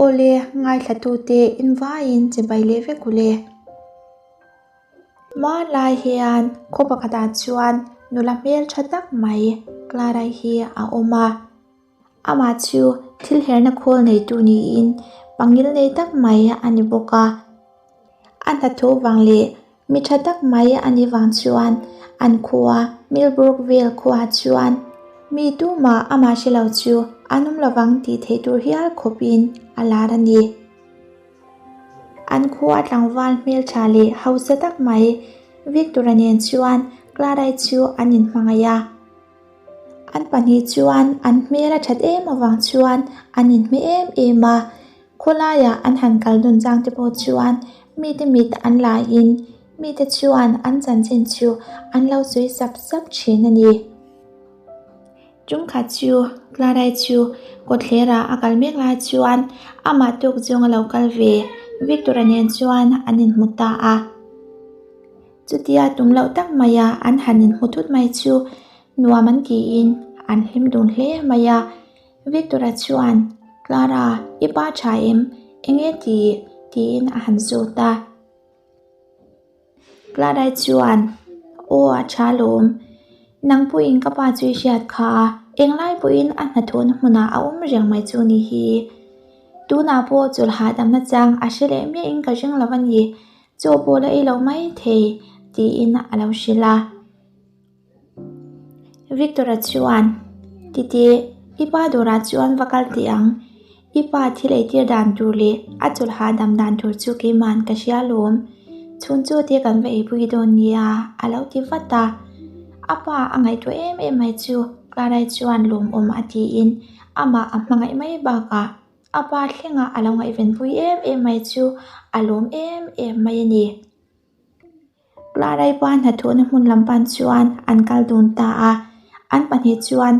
Awle, ngaithlatute invaiin chibai leh vek ule. Hmanlai hian khaw pakhatah chuan nula hmeltha tak mai Clara hi a awm a. Amah chu thil herna khawl neitu niin pangil nei tak mai a ni bawk a. A hnathawh vang leh mi tha tak mai a nih vang chuan an khua Millbrook vel khuaah chuan mi tumah amah hre lo chu an awm lovang tih theih tur hial khawpin a lar a ni. An khua tlangval hmeltha leh hausa tak mai Victor-a nen chuan Clara-i chu an inhmangaih a. An pahnih chuan an hmel a that em avang chuan an inhmeh em em a, khawlaiah an han kal dun chang te pawh chuan mite mit an laiin mite chuan an chanchin chu an lo sawi sap sap thin a ni. Tumkhat chu Clara-i chu kawtthlerah a kal mek lai chuan amah tuk zawng a lo kal ve Victor-a nen chuan an inhmu ta a. Chutia tum loh tak maia an han inhmu thut mai chu nuam an tiin an hlim dun hle mai a. Victor-a chuan, Clara, i pa tha em? Enge ti? tiin a han zawt a. Clara-i chuan, Aw, a tha lawm. Nang pawhin ka pa chu i hriat kha a, englai pawhin a hnathawhna hmunah a awm reng mai chu ni hi. Tunah pawh chawlh hahdamna chang a hre leh miahin ka ring lo a ni. Chaw pawh la ei lo mai thei, tiin a lo hrilh a. Victor-a chuan, Titi, i pa dawrah chuan va kal teh ang. I pa thil eitir dan tur leh a chawlh hahdam dan tur chu keima'n ka hria alawm. Chhun chaw te kan va eipui dawn nia, a lo ti vat a. A pa a ngaihtuah em em mai chu Clara-i chuan lawmawm a tiin amah a hmangaih mai bakah A pa thlengah a lo ngaihvenpui em em mai chu a lawm em em mai a ni. Clara-i pa hnathawhna hmun lam pan chuan an kal dun ta a, an pahnih chuan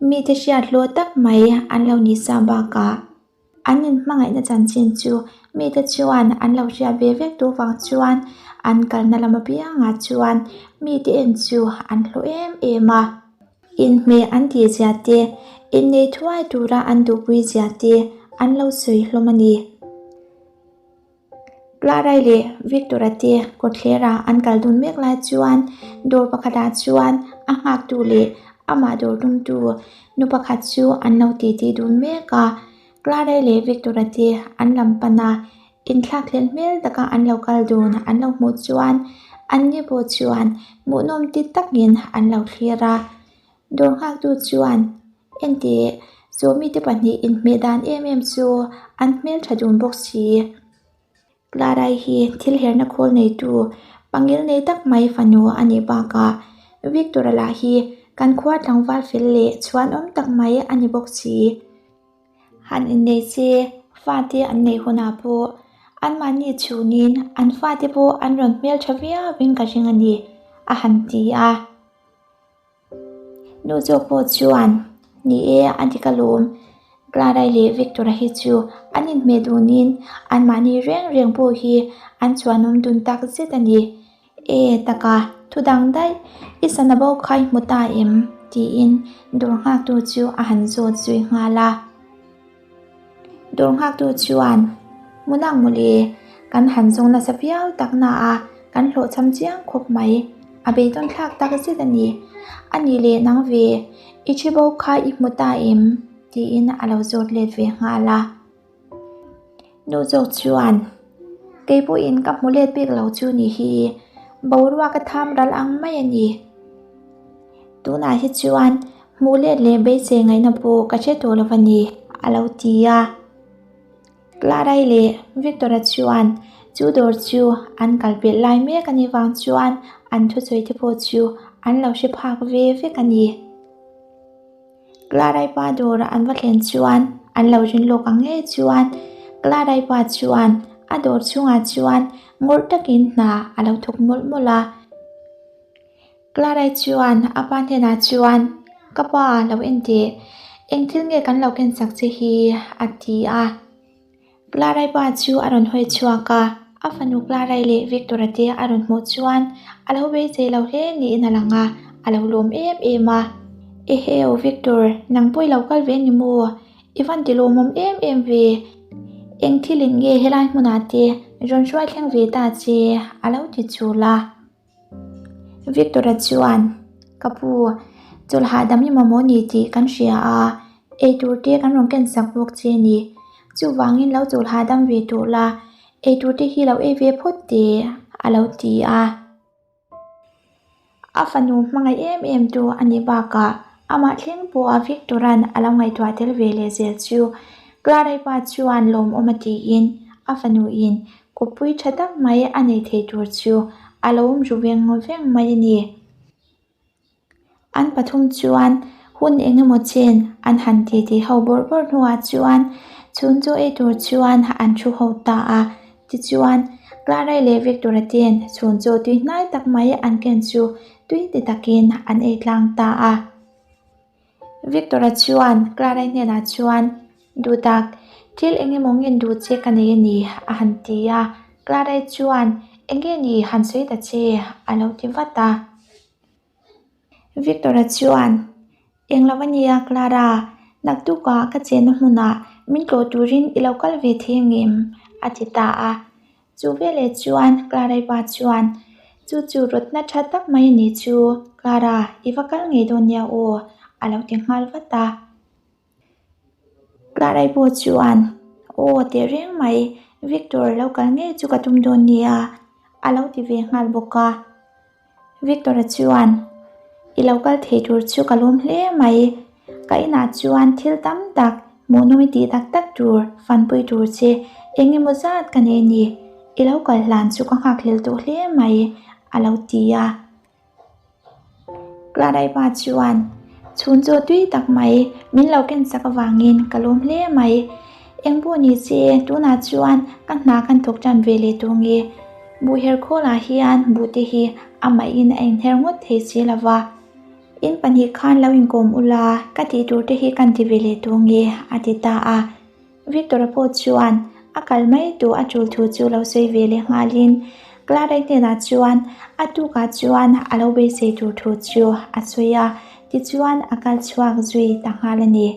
mite hriat hlawh tak mai an lo ni sa bakah an inhmangaihna chanchin chu mite chuan an lo hriat ve vek duh vang chuan an kalna lam apiangah chuan mite en chu an hlawh em em a. Inhmeh an tih zia te, innei thuai tura an duhpui zia te an lo sawi hlawm a ni. Clara-i leh Victor-a te kawtthlera an kal dun mek lai chuan dawr pakhatah chuan a nghaktu leh amah dawr tumtu nu pakhat chu an lo titi dun mek a. Clara-i leh Victor-a te an lam pan a, Inthlakhlelh hmel taka an lo kal dun an lo hmuh chuan anni pawh chuan hmuhnawm ti takin an lo thlir a. Dawr nghaktu chuan Enteh, sawmite pahnih inhmeh dan em em chu an hmeltha dun bawk si. Clara-i hi thil herna khawl neitu pangil nei tak mai fanu a nih bakah Victor-a lah hi kan khua tlangval fel leh chhuanawm tak mai a ni bawk si. Han innei se, fate an neih hunah pawh anmahni chhunin an fate pawh an rawn hmel tha viauin ka ring a ni, a han ti a. Nu zawk pawh chuan, Ni e, a dik alawm. Clara-i leh Victor-a hi chu an inhmeh dunin anmahni reng reng pawh hi an chhuanawm dun tak zet a ni. E taka, thu dang daih, i sana bo kha i hmu ta em? tiin dawr nghaktu chu a han zawt zui nghal a. Dawr nghaktu chuan, Hmunang mawle, kan han zawng nasa viau tak na a, kan hlawhchham chiang khawp mai, a beidawn thlak tak zet a ni. A nih leh nang ve, i thi bo kha i hmu ta em? tiin a lo zawt let ve nghal a. Nu zawk chuan, Kei pawhin ka hmu let bik lo chu ni hi, boruak a tham ral ang mai a ni. Tunah hi chuan hmuh let leh beisei ngaihna pawh ka hre tawh lo a ni, a lo ti a. Clara-i leh Victor-a chuan chu dawr chu an kal pelh lai mek a nih vang chuan an thusawi te pawh chu an lo hre phak ve vek a ni. Clara-i pa dawr an va thlen chuan an lo rin lawk ang ngei chuan Clara-i pa chuan a dawr chhungah chuan ngawrh takin hna a lo thawk mawlh mawlh a. Clara-i chuan a pa hnenah chuan, Ka pa, lo en teh, eng thil nge kan lo kensak che hi? a ti a. Clara-i pa chu a rawn hawi chhuak a, a fanu Clara-i leh Victor-a te a rawn hmuh chuan a lo beisei lo hle niin a lang a, a lo lawm em em a. Eheu Victor, nang pawh i lo kal ve ni maw? I van ti lawmawm em em ve. Eng thilin nge helai hmunah te rawn hruai thleng ve ta che? a lo ti chul a. Victor-a chuan, Ka pu, chawlh hahdam i mamawh ni tih kan hria a, eitur te kan rawn ken sak bawk che a ni. Chuvangin lo chawlh hahdam ve tawh la, eitur te hi lo ei ve phawt teh, a lo ti a. A fanu hmangaih em em tu a nih bakah amah thleng pawha Victor-a'n a lo ngaihtuah tel ve leh zel chu Clara-i pa chuan lawmawm a tiin a fanuin kawppui tha tak mai a nei thei tur chu a lo awm ru veng veng mai a ni. An pathum chuan hun eng emaw chen an han titi ho bawrh bawrh hnuah chuan chhun chaw ei tur chuan an thu ho ta a. Tichuan, Clara-i leh Victor-a ten chhun chaw tui hnai tak mai an ken chu tui ti takin an ei tlang ta a. Victor-a chuan Clara-i hnenah chuan, Duhtak, thil eng emaw ngen duh che ka nei a ni, a han ti a. Clara-i chuan, Enge ni han sawi ta che? a lo ti vat a. Victor-a chuan, Eng lo a nia Clara, naktukah ka chenna hmunah min tlawh turin i lo kal ve thei angem? a ti ta a. Chu veleh chuan Clara-i pa chuan, Chu chu rawtna tha tak mai a nih chu, Clara, i va kal ngei dawn nia aw, a lo ti nghal vat a. Clara-i pawh chuan, Aw tehreng mai, Victor lo kal ngei chu ka tum dawn nia, a lo ti ve nghal bawk a. Victor-a chuan, I lo kal thei tur chu ka lawm hle mai. Ka inah chuan thil tam tak hmuhnawm i tih tak tak tur, fanpui tur che eng emaw zat ka nei a ni. I lo kal hlan chu ka nghakhlel tawh hle mai, a lo ti a. Clara-i pa chuan, Chhun chaw tui tak mai, min lo ken sak avangin ka lawm hle mai. Eng pawh ni se, tunah chuan ka hna kan thawk tan ve leh tawh nge? Buh her khawlah hian buhte hi amahin a inher ngawt thei si lo va. In pahnih khan lo inkawm ula, ka tih tur te hi kan ti ve leh tawh nge? a ti ta a. Victor-a pawh chuan a kal mai tur a tul thu chu lo sawi ve leh nghalin Clara-i hnenah chuan a tukah chuan a lo beisei tur thu chu a sawi a, tichuan a kal chhuak zui ta nghal a ni.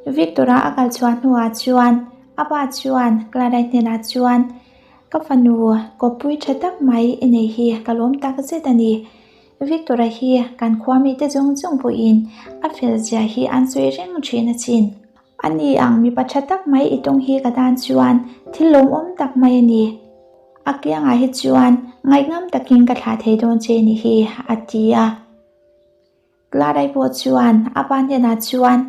Victor-a a kal chhuah hnuah chuan a pa chuan Clara-i hnenah chuan Ka fanu kawppui tha tak mai i nei hi ka lawm tak zet a ni. Victor-a hi kan khua mite zawng zawng pawhin a fel zia hi an sawi reng thin a chin. A ni ang mipa tha tak mai i tawng hi ka tan chuan thil lawmawm tak mai a ni. A kiangah hi chuan ngaihngam takin ka thlah thei dawn che ni hi, a ti a. Clara-i pawh chuan a pa hnenah chuan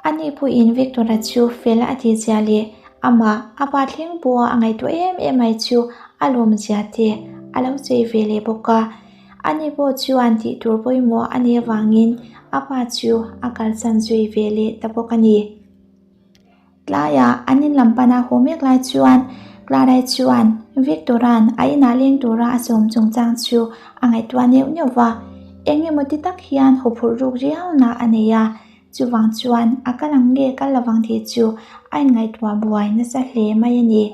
a ni pawhin Victor-a chu fel a tih zia leh amah a pa thleng pawha a ngaihtuah em em mai chu a lawm zia te a lo chei ve leh bawk a. A ni pawh chuan tih tur pawimawh a nih avangin a pa chu a kalsan zui ve leh ta bawk a ni. Tlaiah an in lam pana haw mek lai chuan Clara-i chuan Victor-a'n a inah leng tura a sawm chungchang chu a ngaihtuah neuh neuh va. Eng emaw ti tak hian huphurh ruk riauna a nei a, chuvang chuan a kal ang nge kal lovang tih chu a inngaihtuah buai nasa hle mai a ni.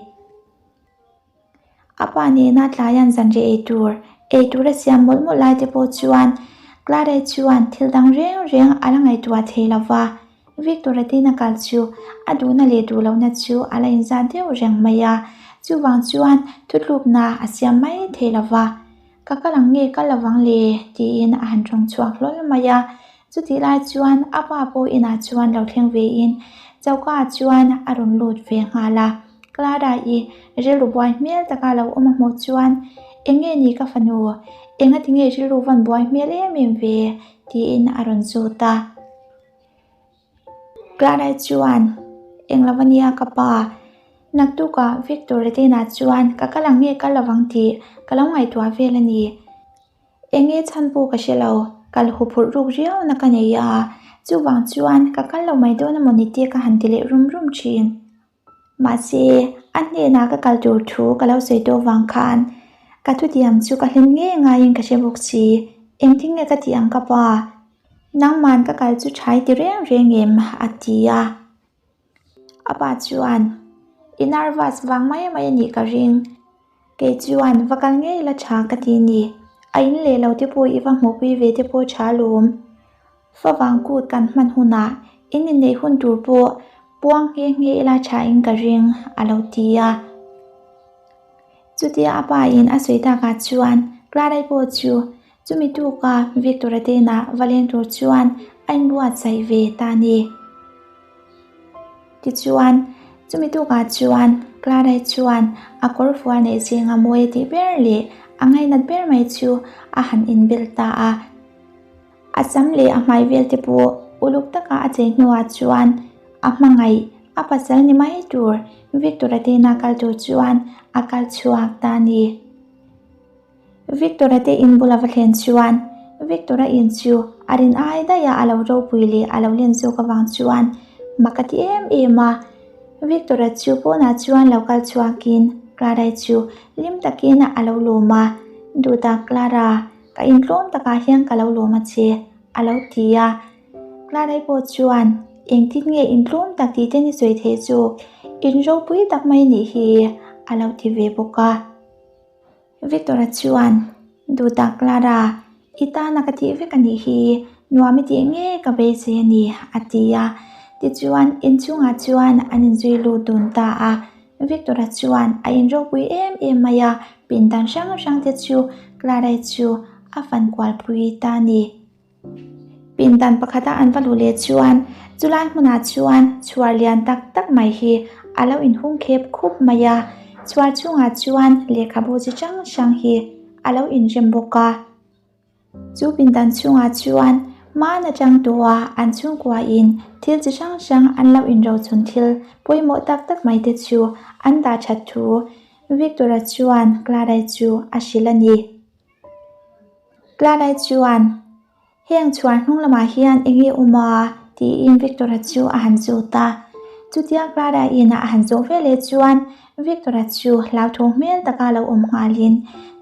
A pa nena tlaia'n zanriah ei tur, ei tur a siam mawlh mawlh lai te pawh chuan Clara-i chuan thil dang reng reng a la ngaihtuah thei lo va. Victor-a tina kal chu a duhna leh duh lohna chu a la inzat deuh reng mai a, chuvang chuan thutlukna a siam mai thei lo va. Ka kal ang nge kal lovang le? tiin a han tawng chhuak hlawl mai a. Chutih lai chuan a pa pawh inah chuan lo thleng vein choka ah chuan a rawn lut ve nghal a. Clara-i rilru buai hmel taka lo awm a hmuh chuan, Eng nge ni ka fanu? Enga ti nge rilru van buai hmel em em ve? tiin a rawn zawt a. Clara-i chuan, Eng lo ania ka pa, naktukah Victor-a te inah chuan ka kal ang nge kal lovang tih ka lo ngaihtuah vel a ni. Enge chhan pawh ka hre lo, kal huphurh ruk riau na ka nei a, chuvang chuan ka kal lo mai dawn emaw ni te ka han ti leh rum rum thin. Mahse, a hnenah ka kal tur thu ka lo sawi tawh vang khan ka thutiam chu ka hlim ngei ngaiin ka hre bawk si, engtin nge ka tih ang ka pa? Nangman ka kal chu thai ti reng reng em? a ti a. A pa chuan, I nervous vang mai mai a nih ka ring. Kei chuan va kal ngei la tha ka ti ni. A in leh lo te pawh i va hmuhpui ve te pawh tha lawm. Favang kut kan hman hunah in inneih hun tur pawh. Puang nghe nghe ila thain ka ring, a lo ti a. Chutia a pa in a sawi takah chuan Clara-i pawh chu chumi tuka Victor-a te inah va leng tur chuan a inbuatsaih ve ta a ni. Tichuan, chumi tukah chuan Clara-i chuan a kawr fual neih zinga mawi a tih ber leh a ngainat ber mai chu a han inbel ta a. A sam leh a hmai vel te pawh uluk taka a chei hnuah chuan a hmangaih a pasal ni mai tur Victor-a te ina kal tur chuan a kal chhuak ta a ni. Victor-a te in bula va thlen chuan Victor-a in chu a rin ai daih a a lo ropui leh a lo len zawk avang chuan mak a ti em em a. Victor-a chu pawnah chuan lo kal chhuakin Clara-i chu hlim takin a lo lawm a, Duhtak Clara, Ka intlawm takah hian ka lo lawm a che, a lo ti a. Clara-i pawh chuan, Engtin nge intlawm tak tih te ni sawi theih chu, in ropui tak mai nih hi, a lo ti ve bawk a. Victor-a chuan, Duhtak Clara, i tana ka tih vek a nih hi, nuam i tih nge ka beisei a ni, a ti a. Tichuan, inchhungah chuan an inzui lut dun ta a. Victor-a chuan a inropui em em mai a, pindan hrang hrang te chu Clara-i chu a fan kualpui ta a ni. Pindan pakhata an va luh leh chuan chulai hmunah chuan chhuar lian tak tak mai hi a lo inhung khep khup mai a, chhuar chhungah chuan lehkhabu chi hrang hrang hi a lo inrem bawk a. Chu pindan chhungah chuan hmaan atang tawha an chhungkuain thil chi hrang hrang an lo inrochun thil pawimawh tak tak mai te chu an dah that thu Victor-a chuan Clara-i chu a hrilh a ni. Clara-i chuan, Heng chhuar hnung lamah hian eng nge awm a? tiin Victor-a chu a han zawt a. Chutia Clara-in a han zawh veleh chuan Victor-a chu hlauthawng hmel taka lo awm nghalin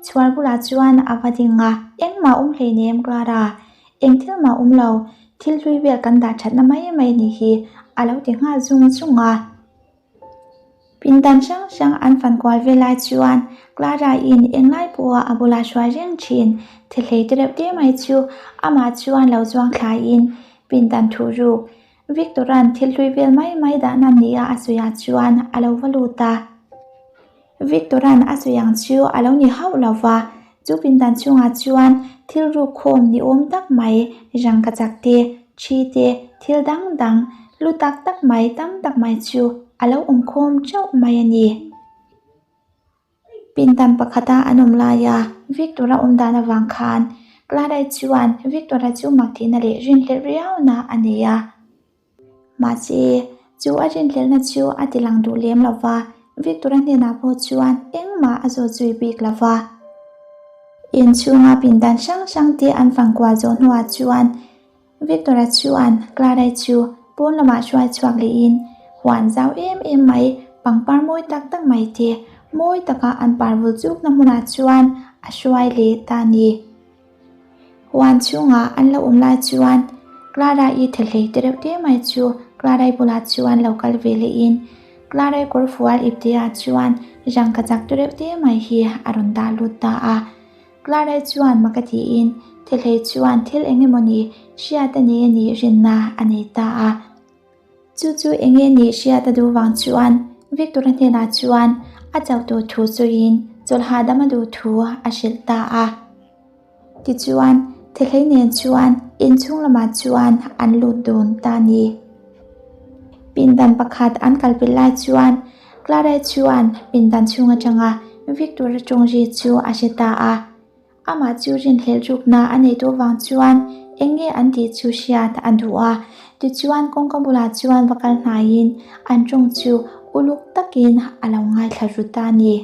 chhuar bulah chuan a va ding a, Engmah awm hleinem Clara, eng thil mah awm lo, thil hlui vel kan dah thatna mai mai ni hi a lo ti nghal zung zung a. Pindan hrang hrang an fan kual vel lai chuan Clara-in englai pawha a bula hruai reng thin thehlei te reuh te mai chu amah chuan lo zuang thlaiin pindan thuh ruk Victor-a'n thil hlui vel mai mai dahna nia a sawiah chuan a lo va lut a. Victor-a'n a sawi ang chu a lo ni hauh lo va, chu pindan chhungah chuan thil ruk khawm ni awm tak mai, rangkachak te, thi te, thil dang dang, lu tak tak mai tam tak mai chu a lo awm khawm teuh mai a ni. Pindan pakhata an awm laia Victor-a awm dan avang khan Clara-i chuan Victor-a chu mak tihna leh rinhlelh riauna a nei a. Mahse, chu a rinhlelhna chu a ti lang duh lem lo va, Victor-a hnenah pawh chuan engmah a zawt zui bik lo va. Inchhunga pindan hrang hrang te an fangkual zawh hnuah chuan Victor-a chuan Clara-i chu pawn lamah hruai chhuak lehin huan zau em em mai, pangpar mawi tak tak mai te mawi taka an par vul chukna hmunah chuan a hruai leh ta a ni. Huan chhungah an lo awm lai chuan Clara-i thelhlei te reuh te mai chu Clara-i bulah chuan lo kal ve lehin Clara-i kawrfual ipte-ah chuan rangkachak te reuh te mai hi a rawn dah lut ta a. Clara chuan mak a tiin Thelhlei chuan thil eng emawni hriat a nei a nih rinna a nei ta a. Chu chu eng nge nih hriat a duh vang chuan Victor-a hnenah chuan a chauh tur thu sawiin chawlh hahdam a duh thu a hrilh ta a. Tichuan, Thelhlei nen chuan inchhung lamah chuan an lut dun ta a ni. Pindan pakhat an kalpilh lai chuan Clara chuan pindan chhung atanga Victor-a tawng ri chu a hre ta a. Amah chu rinhlelh rukna a neih tawh vang chuan eng nge an tih chu hriat a duh a. Tichuan kawngka bulah chuan va kal hnaiin an tawng chu uluk takin a lo ngaithla ru ta a ni.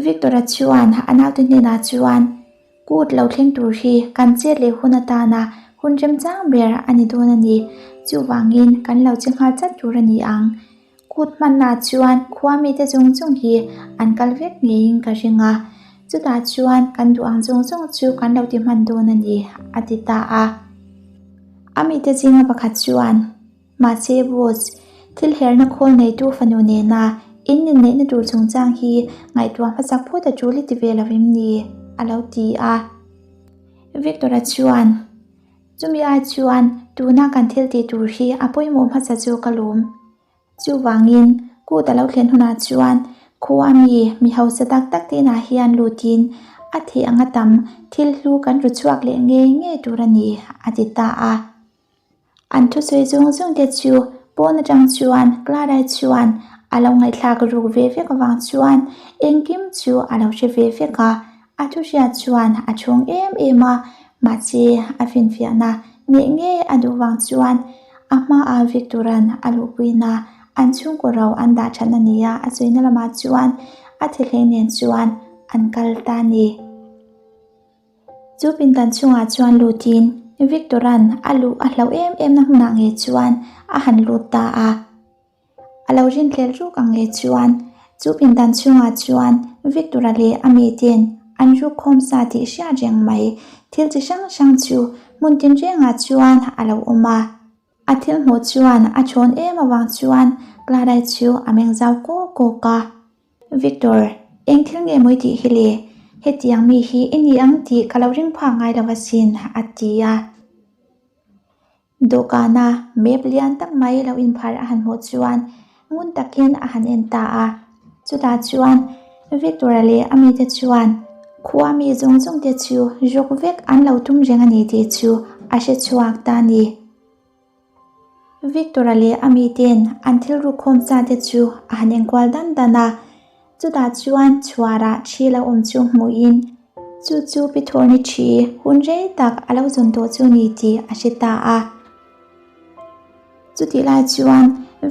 Victor-a chuan a naute hnenah chuan, Kut lo thleng tur hi kan chet leh hun atana hun remchang ber a ni dawn a ni. Chuvangin kan lo che nghal chat tur a ni ang. Kut hmannaah chuan khua mite zawng zawng hi an kal vek ngeiin ka ring a, chutah chuan kan duh ang zawng zawng chu kan lo ti hman dawn a ni, a ti ta a. A mite zinga pakhat chuan. Mahse boss, thil herna khawl neitu fanu nena in inneihna tur chungchang hi ngaihtuah hmasak phawt a tul i ti ve lo em ni? a lo ti a. Victor-a chuan, Chumi ai chuan tuna kan thil tih tur hi a pawimawh hmasa zawk alawm. Chuvangin kut a lo thlen hunah chuan khua mi mi hausa tak tak te inah hian lutin a theih anga tam thil hlu kan ru chhuak leh ngei ngei tur a ni, a ti ta a. An thusawi zawng zawng te chu pawn atang chuan Clara chuan a lo ngaihthlak ruk ve vek avang chuan engkim chu a lo hre ve vek a, a thu hriat chuan a chhung em em a, mahse a finfiahna ngei ngei a duh vang chuan a hmaah Victor-a'n a luhpuina an chhungkaw ro an dah that a ni a, a sawina lamah chuan a thihlei nen chuan an kal ta a ni. Chu pindan chungah chuan lutin Victor-a'n a luh a hlauh em em na hmunah nge chuan a han lut ta a. A lo rinhlelh ruk ang nge chuan chu pindan chungah chuan Victor-a leh a miten an ruk khawm sa tih hriat reng mai thil chi hrang hrang chu hmun tinrengah chuan a lo awm a. A thil hmuh chuan a thawn em avang chuan Clara-i chu a meng zau kawk kawk a. Victor, eng thil nge mawi tih hi le? Hetiang mi hi i ni ang tih ka lo ring phak ngai lo asin, a ti a. Dawhkana map lian tak mai lo inphar a han hmuh chuan ngun takin a han en ta a. Chutah chuan Victor-a leh a mite chuan khua mi zawng zawng te chu rawk vek an lo tum reng a ni tih chu a hre chhuak ta a ni. Victor-a leh a miten an thil rukkhawm sa te chu a han enkual dan dan a, chutah chuan chhuarah thi lo awm chu hmuhin chu chu Pi Thawrni thi hun rei tak a lo zawn tawh chu ni tih a hre ta a. Chutih lai chuan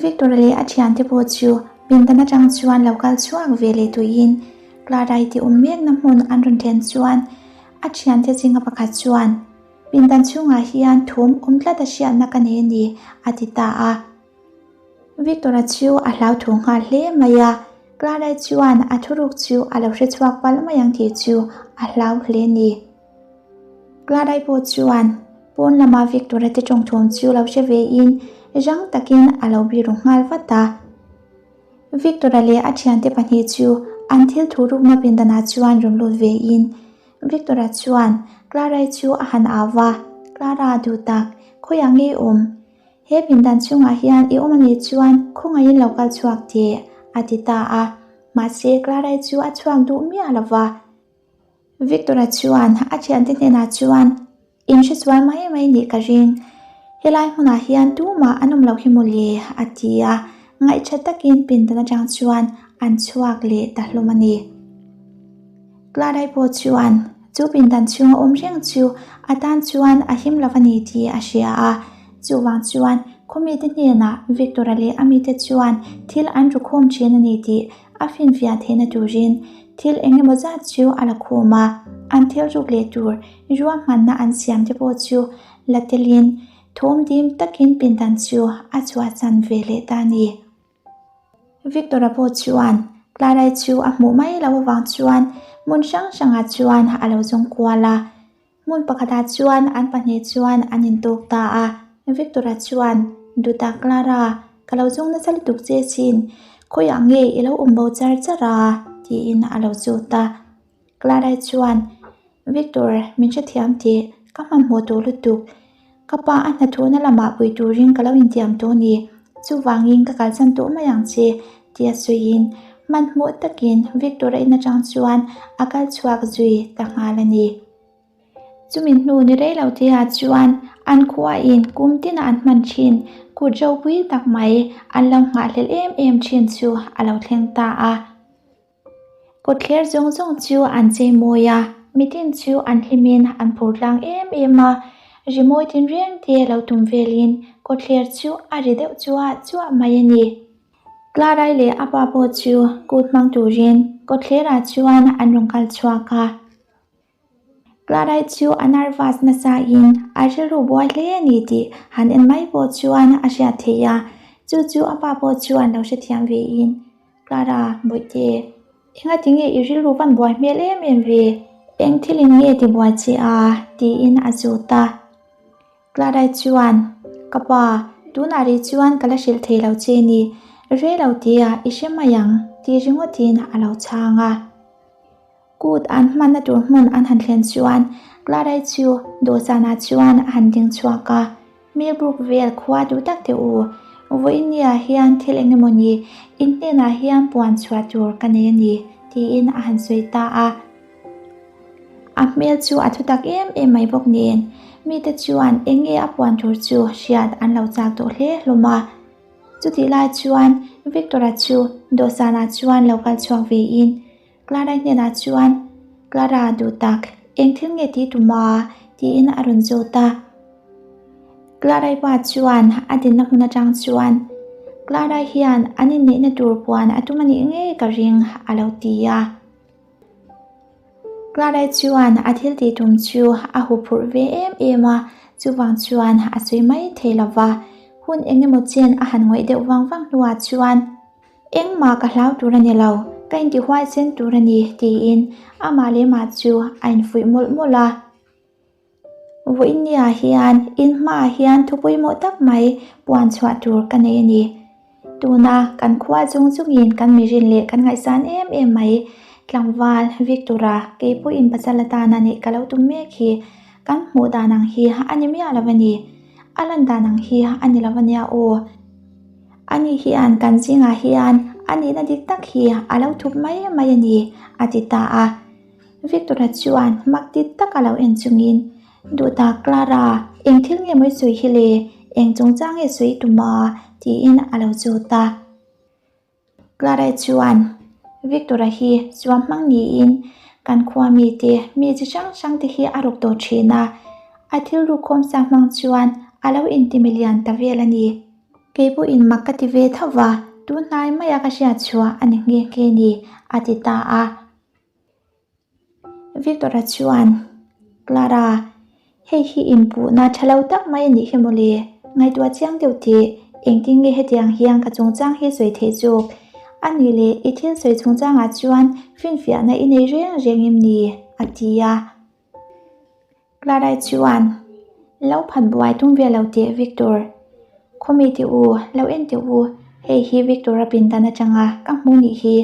Victor-a leh a thiante pawh chu pindan atang chuan lo kal chhuak ve leh tuiin Clara-i ti awm mekna hmun an rawn thlen chuan a thiante zinga pakhat chuan Pindan chhungah hian thum awm tlat a hriatna ka nei a ni, a ti ta a. Victor-a chu a hlau thu nghal hle mai a, Clara-i chuan a thuruk chu a lo hre chhuak palh mai ang tih chu a hlau hle a ni. Clara-i pawh chuan pawn lama Victor-a te tawngthawm chu lo hre ve in rang takin a lo biru nghal vat a. Victor-a leh a thiante pahnih chu an thil thurukna pindanah chuan rawn lut ve in Victor-a chuan Clara-i chu a han au va, Clara, duh tak, khawiah nge i awm? He pindan chungah hian i awm a nih chuan khawngaihin lo kal chhuak teh, a ti ta a. Mahse, Clara-i chu a chhuak duh miah lo va. Victor-a chuan a thiante hnenah chuan, In hresual mai mai nih ka ring. Helai hmunah hian tumah an awm loh hi maw le, a ti a. Ngaihṭha takin pindan aṭang chuan an chhuak leh ta hlawm a ni. Clara-i pawh chuan chu pindan chhunga awm reng chu a tan chuan a him lo a ni tih a hria a. Chuvang chuan khawmite hnenah Victor-a leh a mite chuan thil an rukhawm ṭhin a ni tih a finfiah theihna turin thil eng emaw zat chu a la khum a, an thil ruk leh tur ruahmanna an siam te pawh chu la telin thawm dim takin pindan chu a chhuahsan ve leh ta a ni. Victor-a pawh chuan Clara-i chu a hmuh mai loh avang chuan hmun hrang hrangah chuan a lo zawng kual a. Hmun pakhatah chuan an pahnih chuan an intawk ta a, Victor-a chuan, Duta Clara, ka lo zawng nasa lutuk che chin, khawiah nge i lo awm bo char char a? tiin a lo zawt a. Clara-i chuan, Victor, min hrethiam teh, ka hmanhmawh tawh lutuk. Ka pa a hnathawhna lamah pui turin ka lo intiam tawh a ni, chuvangin ka kalsan tawh mai ang che, tia sawiin hmanhmawh takin Victor-a in atang chuan a kal chhuak zui ta nghal a ni. Chumi hnu ni rei lo te ah chuan an khuain kum tina an hman thin kut ropui tak mai an lo nghahhlelh em em thin chu a lo thleng ta a. Kawtthler zawng zawng chu an chei mawi a, mitin chu an hlimin an phur tlang em em a, rimawi tinreng te lo tum velin kawtthler chu a ri deuh chuah chuah mai a ni. Clara-i leh a pa pawh chu kut hmang turin kawtthlerah chuan an rawn kal chhuak a. Clara-i chu a nervous nasa in a rilru buai hle a ni tih han en mai pawh chuan a hriat theih a, chu chu a pa pawh chuan lo hrethiam ve in, Clara, Bawihte, engati nge i rilru van buai hmel em em ve? Eng thil in nge ti buai che a? tiin a zawt a. Clara-i chuan, Ka pa, tunah rih chuan ka la hrilh thei lo che ni, rei lo tia i hre mai ang, tih ringawtin a lo chhang a. Kut an hmanna tur hmun an han thlen chuan Clara-i chu dawhsanah chuan a han ding chhuak a, Millbrook vel khua duh tak teh u, vawiinniah hian thil eng emaw ni, in hnenah hian puan chhuah tur ka nei a ni, tiin a han sawi ta a. A hmel chu a thutak em em mai bawk nen, mite chuan eng nge a puan tur chu hriat an lo chak tawh hle hlawm a. Chutih lai chuan Victor-a chu dawhsanah chuan lo kal chhuak vein Clara hnenah chuan, Clara, duh tak, eng thil nge tih tum a? tiin a rawn zawt a. Clara-i pa chuan a dinna hmun atang chuan, Clara hian an inneihna tur puan a tum a nih ngei ka ring, a lo ti a. Clara-i chuan a thil tih tum chu a huphurh ve em em a, chuvang chuan a sawi mai thei lo va. Hun eng emaw chen a han ngawih deuh vang vang hnuah chuan, Engmah ka hlau tur a ni lo, ka intihuaisen tur a ni, tiin amah leh mah chu a infuih mawlh mawlh a. Vawiinniah hian in hmaah hian thu pawimawh tak mai puan chhuah tur ka nei a ni. Tuna kan khua chung chungin kan mirin leh kan ngaihsan em em mai tlangval Victor-a kei pawhin pasal atana neih ka lo tum mek hi kan hmuh dan ang hi a ni miah lo a ni. A lan dan ang hi a ni lo a nia aw. Ani hian kan zingah hian a nihna dik tak hi a lo thup mai mai a ni, a ti ta a. Victor-a chuan mak ti tak a lo en chungin, Duhtak Clara, eng thil nge maw i sawi hi le? Eng chungchang nge sawi i tum a? tiin a lo zawt a. Clara chuan Victor-a hi chuam hmang niin kan khua mite mi chi hrang hrang te hi a rawk tawh thin a, a thil rukkhawm sa hmang chuan a lo intimi lian ta vel a ni. Kei pawhin mak ka ti ve tho va, tun hnai maia ka hriat chhuah a ni nghe nghe ni, a ti ta a. Victor-a chuan, Clara, hei hi inpuhna tha lo tak mai a nih hi mawle, ngaihtuah chiang deuh tih, engtin nge hetiang hian ka chungchang hi sawi theih zawk? A nih leh i thil sawi chungchangah chuan finfiahna i nei reng reng em ni? a ti a. Clara chuan, Lo phat buai tum ve lo teh Victor. Khawmi teh u, lo en teh u, hei hi Victor-a pindan atanga ka hmu nih hi,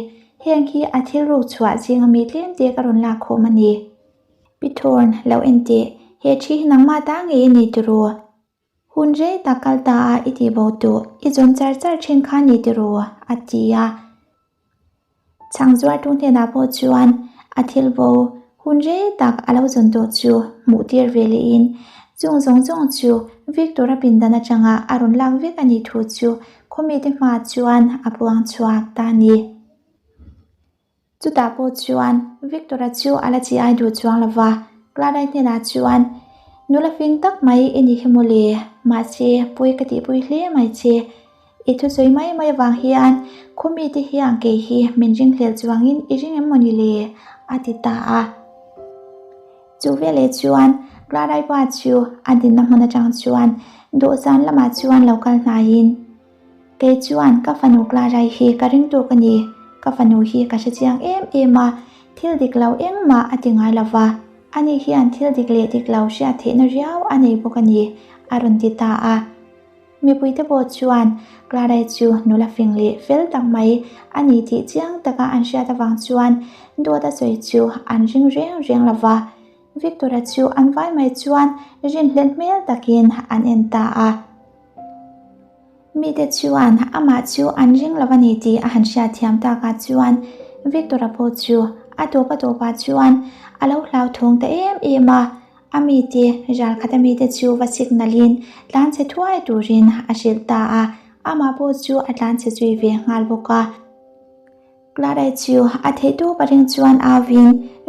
heng hi a thil ruk chhuah zinga mi tlem te ka rawn lak khawm a ni. Pi Thorn, lo en teh, he thi hi nangmah ta ngei a ni tiraw? Hun rei tak kal ta a i tih bo tawh, i zawn char char thin kha ni tiraw? a ti a. Chhang zuartu hnenah pawh chuan a thil bo hun rei tak a lo zawn tawh chu hmuh tir ve lehin chung zawng zawng chu Victor-a pindan atanga a rawn lak vek a nih thu chu khawmite hmaah chuan a puang chhuak ta a ni. Chutah pawh chuan Victor-a chu a la chi ai duh chuang lo va, Clara-i hnenah chuan, Nula fing tak mai i ni hi mawle, mahse pui ka tihpui hle mai che. I thusawi mai mai avang hian khawmite hian kei hi min ringhlel chuangin i ring em mawni le? a ti ta a. Chu veleh chuan Clara-i pa chu a dinna hmun atang chuan dawhsan lamah chuan lo kal hnaiin, Kei chuan ka fanu Clara-i hi ka ring tawk a ni. Ka fanu hi ka hre chiang em em a, thil dik lo engmah a ti ngai lo va, ani hian thil dik leh dik lo hriat theihna riau a nei bawk a ni, a rawn ti ta a. Mipuite pawh chuan Clara-i chu nula fing leh fel tak mai a ni tih chiang taka an hriat avang chuan dawt a sawi chu an ring reng reng lo va. Victor-a chu an vai mai chuan rinhlelh hmel takin an en ta a. Mite chuan amah chu an ring lo a ni tih a han hriatthiam takah chuan Victor-a pawh chu a tawp a tawpah chuan a lo hlauthawng ta em em a. A mite, ral khat a mite chu va signal-in tlan chhe thuai turin a hrilh ta a, amah pawh chu a tlan chhe zui ve nghal bawk a. Clara chu a theih tawp a ring chuan au-in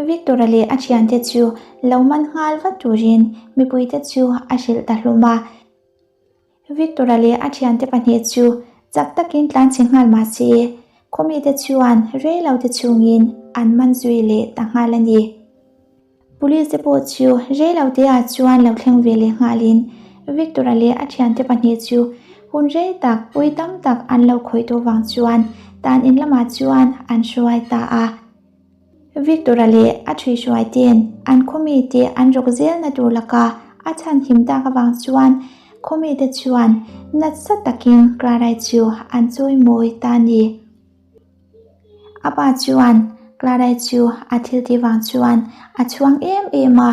Victor-a leh a thiante chu lo man nghal vat turin mipuite chu a hrilh ta hlawm a. Victor-a leh a thiante pahnih chu chak takin tlan chhe nghal mah se, khawmite chuan rei lo te chhungin an man zui leh ta nghal a ni. Police te pawh chu rei lo te ah chuan lo thleng ve leh nghalin Victor-a leh a thiante pahnih chu hun rei tak pui tam tak an lo khawih tawh vang chuan tan in lamah chuan an hruai ta a. Victor-a leh a ṭhuihruai te'n an khawmite an rawk zelna tur laka a chhan him tak avang chuan khawmite chuan nasa takin Clara-i chu an chawimawi ta a ni. A pa chuan. Clara-i chu a thil tih vang chuan a chhuang em em a,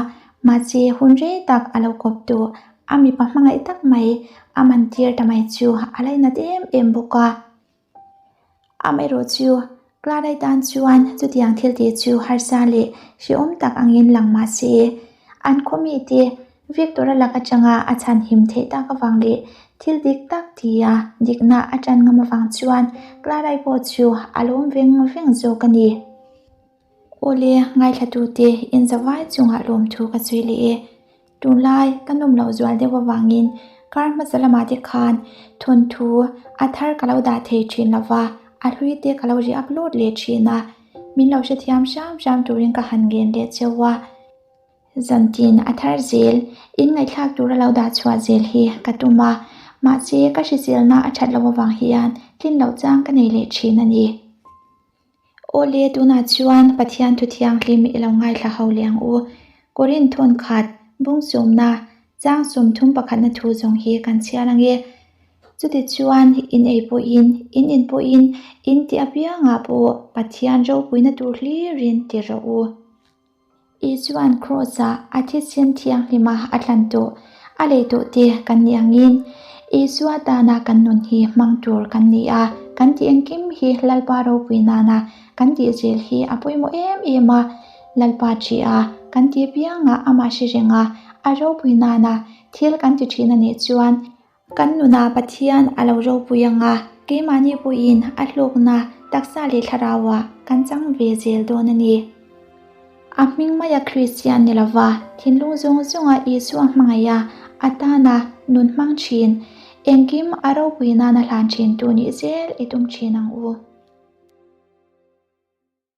mahse hun rei tak a lo kawp tawh. A mipa hmangaih tak mai a man tir ta mai chu a lainat em em bawk a. Amaherawh chu Clara-i tan chuan chutiang thil tih chu harsa leh hrehawm tak angin lang mah se, an khaw mite Victor-a lak atanga a chhan him theih tak avang leh thil dik tak tia dikna a tan ngam avang chuan Clara-i pawh chu a lawm veng veng zawk a ni. Awle, ngaithlatute inzavai chungah lawmthu ka sawi leh e. Tunlai ka nawm loh zual deuh avangin kar hmasa lamah te khan thawnthu a thar ka lo dah thei thin lo va, a hlui te ka lo ri upload leh thin a, min lo hrethiam hram hram turin ka han ngen leh cheu a. Zantin a thar zel, in ngaihthlak tura lo dah chhuah zel hi ka tum a, mahse ka hriselna a that loh avang hian tlin loh chang ka nei leh thin a ni. Awle, tunah chuan Pathian thu thianghlim i lo ngaithla ho leh ang u. Korinth thawn khat, bung sawmna, chang 30 pakhatna thu zawng hi kan chhiar ang e. Chutichuan, in ei pawhin, in in pawhin, in tih apiangah pawh Pathian ropuina tur hlirin ti rawh u. Isua'n Kraws-ah a thisen thianghlima a thlan tawh, a lei tawh te kan nih angin, Isua tana kan nun hi hmang tur kan ni a, kan tih engkim hi Lalpa ropui nana kan tih zel hi a pawimawh em em a. Lalpa ṭih a, kan tih piangah amah hre reng a, a ropui nana thil kan ti ṭhin a nih chuan, Kan nunah Pathian a lo ropui ang a, keimahni pawhin a hlawkna taksa leh thlarauah kan chang ve zel dawn a ni. A hming maia Kristian ni lova, thinlung zawng zawnga Isua hmangaiha a tana nun hmang thin, engkim a ropui nana hlan thintu nih zel i tum thin ang u.